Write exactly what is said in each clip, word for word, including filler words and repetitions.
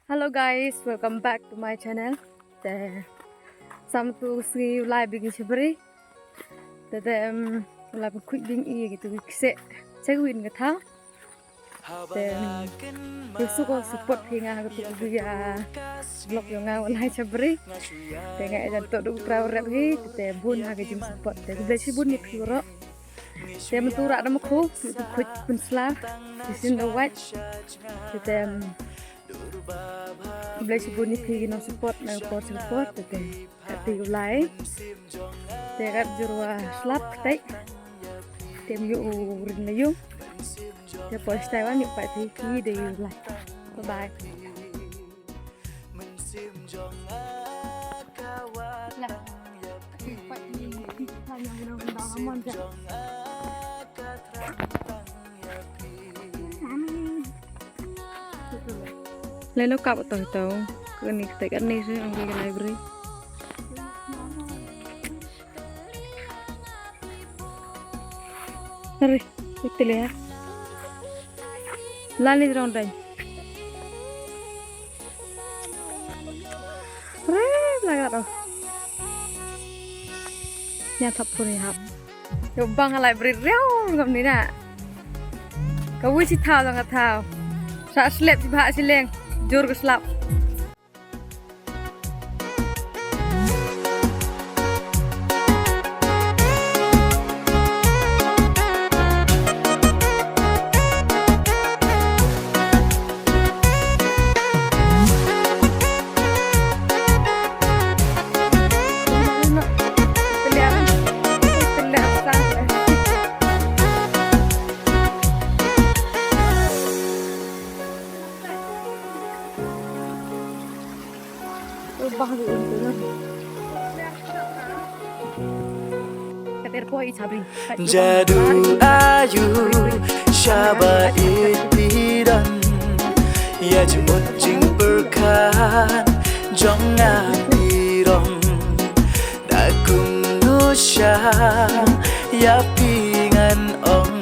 Hello guys, welcome back to my channel. Te sam tu sngi u lai bing shabri. Te te em, u lai bing khuid bing i gitu kse. Segwin ka tha. Te em, yu su ko support hi nga ha ka tu ya vlog yo nga u lai shabri. Te nga jan to du trau rep hi. Te bun ha ka jing support. Te khublei shibun ni phi ro. Te mynta u rah da ma khu, mynta khuid pynsla, shisien da wait. Te, te, khublei shibun ïa phi ki nong support na por sha por, te, te, kat te u lai. Te kat jur wa slap ktai. Te ym ïoh u ring na ïung. Te por stai wan ïoh pat phi ki dei u lai. Bye bye. Lai lo kap to to. Kani kete kani se ang ke library. Hari, ito lihat. Lani rong dai. Re, lagat oh. Nya thap pun ni hap. Yo bang halai bri riau ngam ni na. Ka wi si thau dang ka thau. Sa slep si bha si leng. Jur ka slap. Jadu ayu shaba ipidon, ïa jingmut jingpyrkhat jong nga pyrong. Da kumno sha ïa phi ngan ong,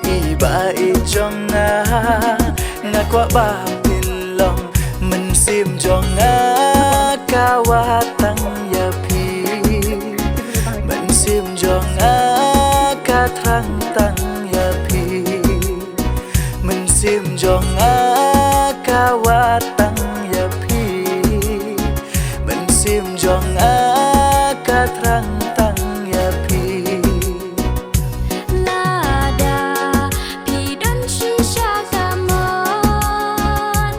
i ba i jong nga, nga kwah ba phin long. Mynsiem jong nga ka wad tang ïa phi, mynsiem jong nga ka thrang tang ïa phi. Mynsiem jong nga ka wad tang ïa phi. Mynsiem jong nga ka thrang tang ïa phi. Lada phi don shisha ka mon,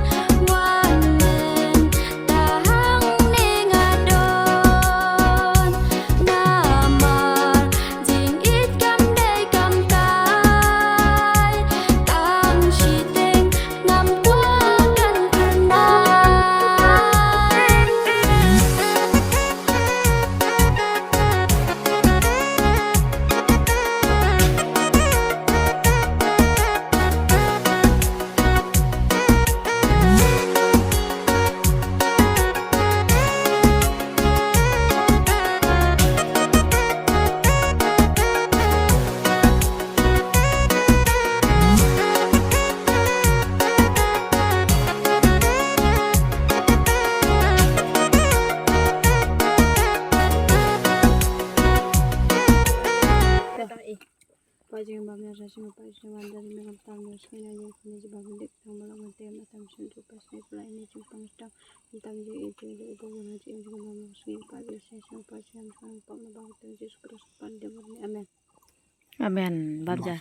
wan len ta hangne nga don. Namar jingïeit kam dei kam kai, tang shiteng ngam kwah kan kynmaw. Amen. Amen. Barja.